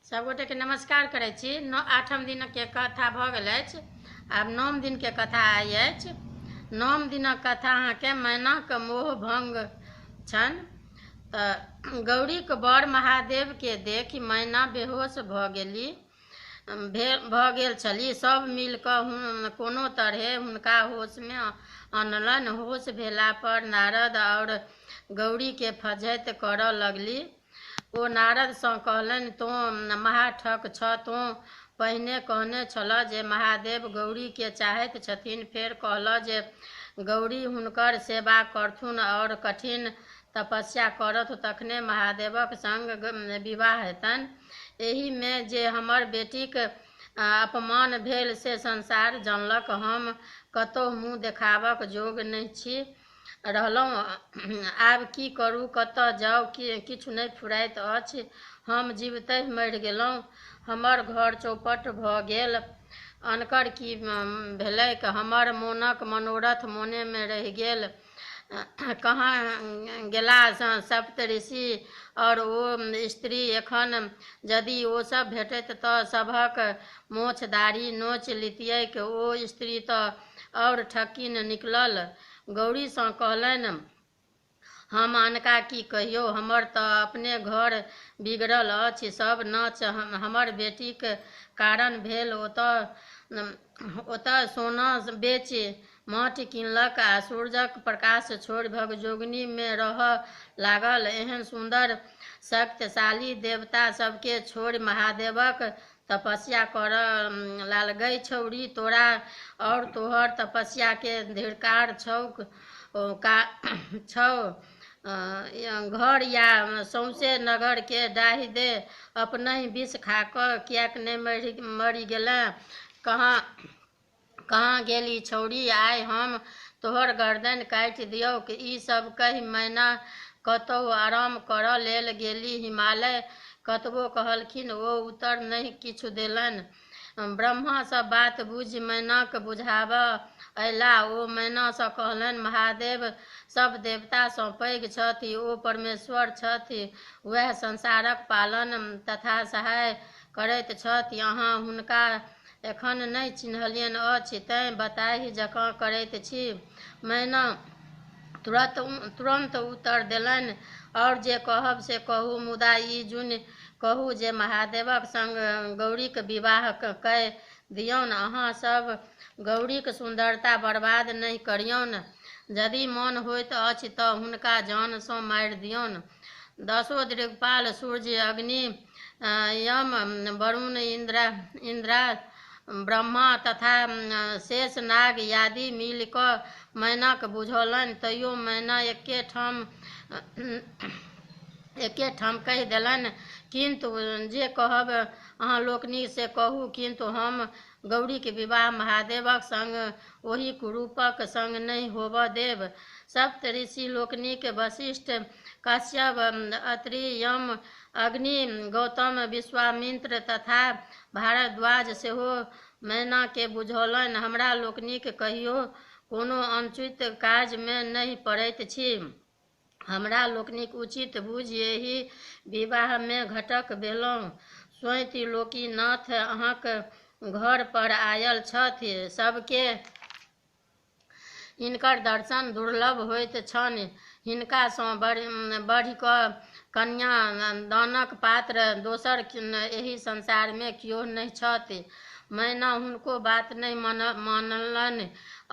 सभगोटेके नमस्कार करै छी। 8म दिनके कथा भऽ गेल अछि, आब 9म दिनके कथा आइ अछि। 9म दिनक कथा अहाँके मैनाक मोह भङ्ग छनि। तऽ गौरीके बर महादेवके देखि मैना बेहोश भऽ गेली भऽ गेल छली। सभ मिल कऽ कोनो तरहे हुनका होशमे अनलनि। होश भेला पर नारद आओर गौरीके फज्झति करऽ लगली। ओ नारदसँ कहलनि, तोँ महाठक छह। तोँ पहिने कहने छलह जे महादेव गौरीके चाहैत छथिन, फेर कहलह जे गौरी हुनकर सेवा करथुन आओर कठिन तपस्या करथु तखने महादेवक संग विवाह हेतनि। एहिमे जे हमर बेटीक अपमान भेल से संसार जनलक। हम कतहु मुँह देखाबक जोग नहि छी रहलहुँ। आब की करू, कतऽ जाउ, किछु नहि फुराइत अछि। हम जीवितहि मरि गेलहुँ। हमर घर चौपट भऽ गेल। अनकर की भेलैक? हमर मोनक मनोरथ मोनेमे रहि गेल। कहाँ गेला सप्तऋषि आओर ओ स्त्री? एखन यदि ओ सब भेटैत तऽ सभक मोछ दाढ़ी नोचि लितियैक। ओ स्त्री तऽ आओर ठकिन निकलल। गौरीसँ कहलनि, हम अनका की कहियौ, हमर तऽ अपने घर बिगड़ल अछि। सभ नाच हमर बेटीक कारण भेल। ओतऽ सोना बेचि माटि किनलक आ सूरजक प्रकाश छोड़ि भगजोगनीमे रहऽ लागल। एहन सुन्दर शक्तिशाली देवता सबके छोड़ि महादेवक तपस्या करऽ लागल। गै छौड़ी, तोरा आओर तोहर तपस्याके धिक्कार छौ। घर या सौंसे नगरके डाहि दे। अपनहि विष खा कऽ किएक नहि मरि गेलेँ? कहाँ कहाँ गेल ई छौड़ी? आइ हम तोहर गर्दनि काटि दियौक। ई सब कहि मैना कतहु आराम करऽ लेल गेली। हिमालय कतबो कहलखिन, ओ उत्तर नहि किछु देलनि। ब्रह्मा सब बात बुझि मैनाक बुझाबऽ अयलाह। ओ मैनासँ कहलनि, महादेव सब देवतासँ पैघ छथि। ओ परमेश्वर छथि। वएह संसारक पालन तथा सहाय करैत छथि। अहाँ हुनका एखन नहि चिन्हलियनि अछि, तैँ बताहि जकाँ करैत छी। मैना तुरन्त उत्तर देलनि, आओर जे कहब से कहू, मुदा ई जुनि कहू जे महादेवक संग गौरीक विवाह कय दियौन। अहाँ सब गौरीक सुन्दरता बर्बाद नहि करियौन। यदि मन होइत अछि तऽ हुनका जानसँ मारि दियौन। दसो दिग्पाल सूर्य, अग्नि, यम, वरुण, इन्द्रा, ब्रह्मा तथा शेषनाग आदि मिलि कऽ मैनाक बुझौलनि। तैयो मैना एके ठाम कहि देलनि, किन्तु जे कहब अहाँ लोकनि से कहू, किन्तु हम गौरीक विवाह महादेवक संग ओहि कुरूपक संग नहि होबऽ देब। सप्तऋषि लोकनिक वशिष्ठ, कश्यप, अत्रि, यम, अग्नि, गौतम, विश्वामित्र तथा भारद्वाज सेहो मैनाके बुझौलनि, हमरा लोकनिक कहियो कोनो अनुचित काजमे नहि पड़ैत छी। हमरा लोकनिक उचित बुझि एहि विवाहमे घटक भेलहुँ। स्वयं त्रिलोकीनाथ अहाँक घर पर आयल छथि। सबके हिनकर दर्शन दुर्लभ होइत छनि। हिनकासँ बढ़ि कऽ कन्या दानक पात्र दोसर एहि संसारमे केओ नहि छथि। मैना हुनको बात नहि मानलनि।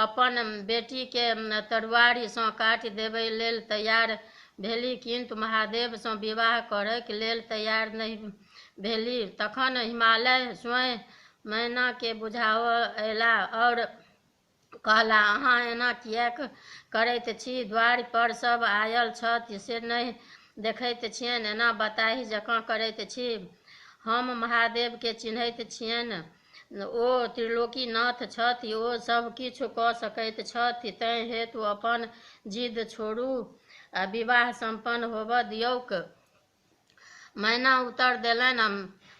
अपन बेटीके तरुआरिसँ काटि देबय लेल तैयार भेली, किन्तु महादेवसँ विवाह करैक लेल तैयार नहि भेली। तखन हिमालय स्वयं मैनाके बुझाबऽ अयलाह आओर कहला, अहाँ एना किएक करैत छी? द्वारि पर सब आयल छथि से नहि देखैत छियनि? एना बताहि जकाँ करैत छी? हम महादेवके चिन्हैत छियनि। ओ त्रिलोकीनाथ छथि। ओ सब किछु कऽ सकैत छथि। तैँ हेतु अपन जिद छोड़ू आ विवाह सम्पन्न होबऽ दियौक। मैना उत्तर देलनि,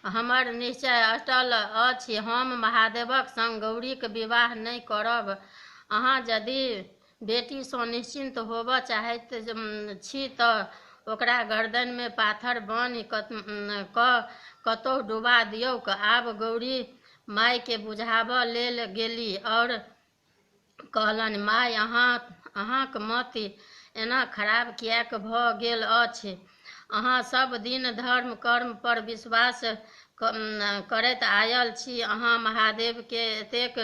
हमर निश्चय अटल अछि। हम महादेवक संग गौरीक विवाह नहि करब। अहाँ यदि बेटीसँ निश्चिन्त होबऽ चाहैत छी तऽ ओकरा गर्दनिमे पाथर बान्हि कऽ कतहु डुबा दियौक। आब गौरी मायके बुझाबऽ लेल गेली आओर कहलनि, माय, अहाँक मति एना खराब किएक भऽ गेल अछि? अहाँ सभ दिन धर्म कर्म पर विश्वास करैत आयल छी। अहाँ महादेवकेँ एतेक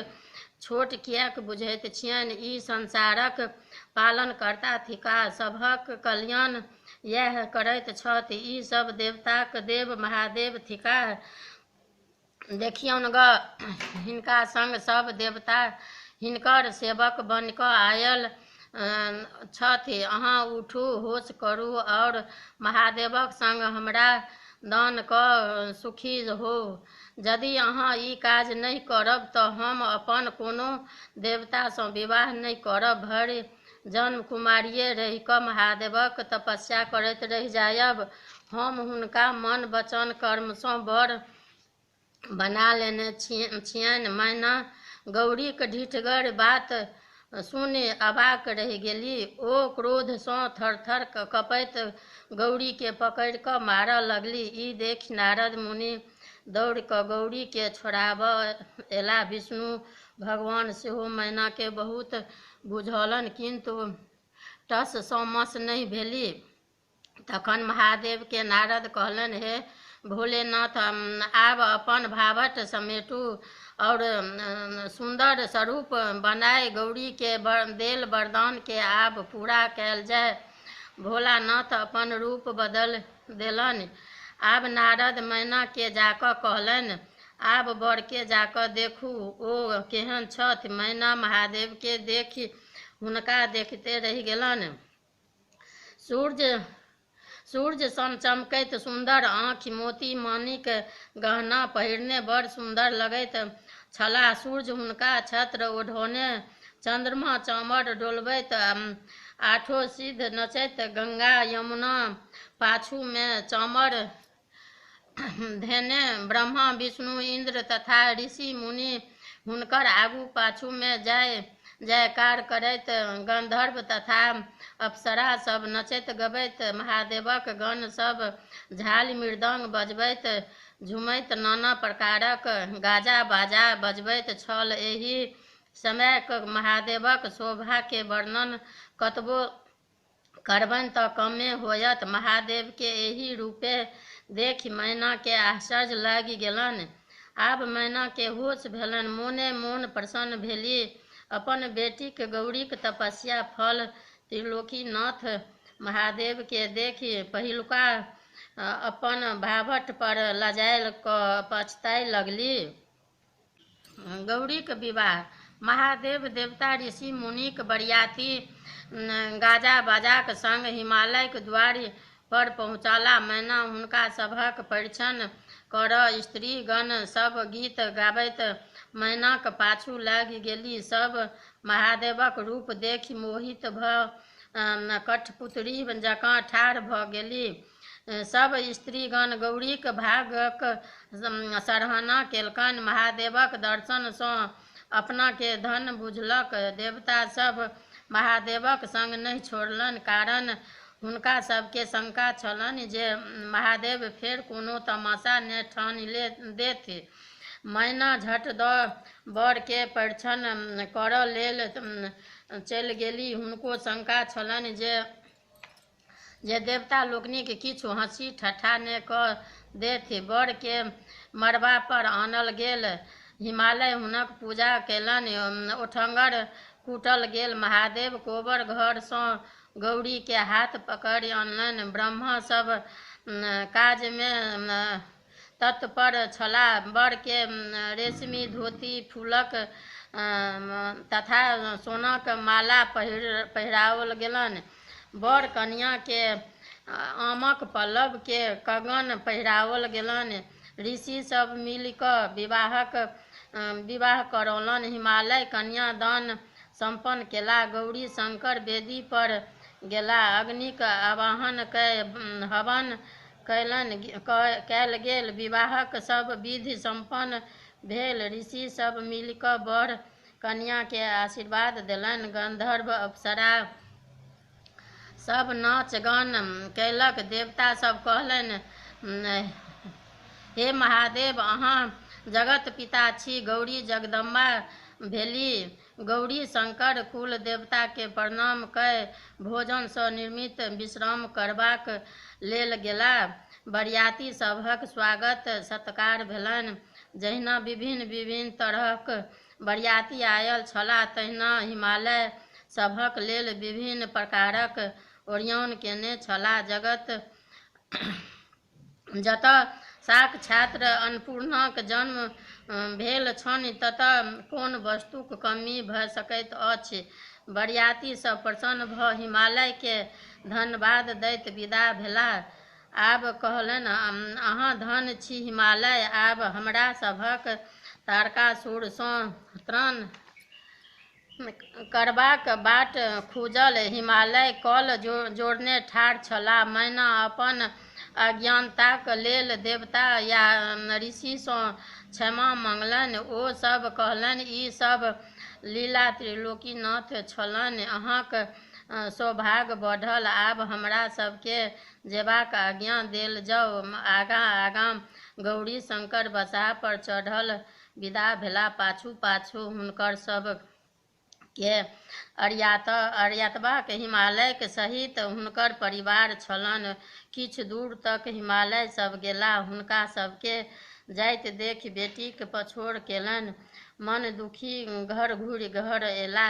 छोट किएक बुझैत छियनि? ई संसारक पालनकर्ता थिकाह। सभक कल्याण यैह करैत छथि। ई सभ देवताक देव महादेव थिकाह। देखियौन गऽ, हिनका संग सभ देवता हिनकर सेवक बनि कऽ आयल छथि। अहाँ उठू, होश करू आओर महादेवक संग हमरा दान कऽ सुखी होउ। यदि अहाँ ई काज नहि करब तऽ हम अपन कोनो देवतासँ विवाह नहि करब। भरि जन्म कुमारिये रहि कऽ महादेवक तपस्या करैत रहि जायब। हम हुनका मन, वचन, कर्मसँ वर बना लेने छियनि। मैना गौरीक ढिठगर बात सुनि अवाक रहि गेली। ओ क्रोधसँ थरथर कँपैत गौरीकेँ पकड़ि कऽ मारऽ लगली। ई देखि नारद मुनि दौड़ि कऽ गौरीकेँ छोड़ाबऽ अयलाह। विष्णु भगवान सेहो मैनाकेँ बहुत बुझौलनि, किन्तु टससँ मस नहि भेली। तखन महादेवकेँ नारद कहलनि, हे भोलेनाथ, आब अपन भाभट समेटू आओर सुन्दर स्वरूप बनाय गौरीकेँ देल वरदानकेँ आब पूरा कयल जाय। भोलानाथ अपन रूप बदलि देलनि। आब नारद मैनाकेँ जा कऽ कहलनि, आब वरकेँ जा कऽ देखू, ओ केहन छथि। मैना महादेवकेँ देखि हुनका देखिते रहि गेलनि। सूर्य सन चमकैत सुन्दर आँखि, मोती मानिक गहना पहिरने बड़ सुन्दर लगैत छलाह। सूर्य हुनका छत्र ओढ़ौने, चन्द्रमा चामर डोलबैत, आठो सिद्ध नचैत, गंगा यमुना पाछूमे चामर धेने, ब्रह्मा विष्णु इन्द्र तथा ऋषि मुनि हुनकर आगू पाछूमे जय जयकार करैत, गन्धर्व तथा अप्सरा सब नचैत गबैत, महादेवक गण सब झालि मृदंग बजबैत झुमैत नाना प्रकारक गाजा बाजा बजबैत छल। एहि समयक महादेवक शोभाके वर्णन कतबो करबनि तऽ कमे होयत। महादेवके एहि रूपे देखि मैनाके आश्चर्य लागि गेलनि। आब मैनाके होश भेलनि। मोने मोन प्रसन्न भेली। अपन बेटीक गौरीक तपस्या फल त्रिलोकीनाथ महादेवके देखि पहिलुका अपन भाभट पर लजायल कऽ पछताय लगली। गौरीक विवाह। महादेव देवता ऋषि मुनिक बरियाती गाजा बाजाक संग हिमालयक द्वारि पर पहुँचला। मैना हुनका सभक परिछन करऽ स्त्रीगण सब गीत गाबैत मैनाक पाछू लागि गेली। सब महादेवक रूप देखि मोहित भऽ कठपुतरी जकाँ ठाढ़ भऽ गेली। सब स्त्रीगण गौरीक भाग्यक सराहना केलकनि। महादेवक दर्शनसँ अपनाकेँ धन्य बुझलक। देवता सभ महादेवक संग नहि छोड़लनि, कारण हुनका सभकेँ शंका छलनि जे महादेव फेर कोनो तमाशा ने ठानि देथि। मैना झट दऽ वरके परिछन करऽ लेल चलि गेली। हुनको शंका छलनि जे देवता लोकनिक किछु हँसी ठट्ठा ने कऽ देथि। वरके मड़बा पर आनल गेल। हिमालय हुनक पूजा कयलनि। ओठंगर कूटल गेल। महादेव कोबर घरसँ गौरीके हाथ पकड़ि अनलनि। ब्रह्मा सब काजमे तत्पर छलाह। वरके रेशमी धोती, फूलक तथा सोनाक माला पहिराओल गेलनि। वर कनियाँके आमक पल्लवके कंगन पहिराओल गेलनि। ऋषि सब मिलि कऽ विवाह करौलनि। हिमालय कन्यादान सम्पन्न केलाह। गौरी शंकर वेदी पर गेलाह। अग्निक आवाहन कय हवन कयल गेल। विवाहक सब विधि सम्पन्न भेल। ऋषि सब मिलि कऽ वर कनियाँके आशीर्वाद देलनि। गन्धर्व अप्सरा सब नाच गान कयलक। देवता सब कहलनि, हे महादेव, अहाँ जगत पिता छी। गौरी जगदम्बा भेली। गौरी शंकर कुल देवता के प्रणाम कय भोजनसँ निर्मित विश्राम करबाक लेल गेला। बरियाती सभक स्वागत सत्कार भेलनि। जहिना विभिन्न विभिन्न तरहक बरियाती आयल छलाह, तहिना हिमालय सभक लेल विभिन्न प्रकारक ओरियान केने छलाह। जगत जतऽ साक्षात अन्नपूर्णाक जन्म भेल छनि, ततऽ कोन वस्तुक कमी भऽ सकैत अछि? बरियाती सब प्रसन्न भऽ हिमालय के धन्यवाद दैत विदा भेलाह। आब कहलनि, अहाँ धन्य छी हिमालय, आब हमरा सभक तारकासुरसँ त्राण करबाक बाट खुजल। हिमालय कल जोड़ने ठाढ़ छलाह। मैना अपन अज्ञानताक लेल देवता या ऋषिसँ क्षमा मंगलनि। ओ सब कहलनि, ई सब लीला त्रिलोकीनाथ छलनि। अहाँक सौभाग्य बढ़ल। आब हमरा सबके जेबाक आज्ञा देल जाउ। आगाँ आगाँ गौरी शंकर बसहा पर चढ़ल विदा भेला। पाछू पाछू हुनकर सब के अरियातबाक हिमालयक सहित हुनकर परिवार छलनि। किछु दूर तक हिमालय सब गेला। हुनका सबके जाइत देखि बेटीक पछोड़ केलनि। मन दुखी घर घुरि घर अयला।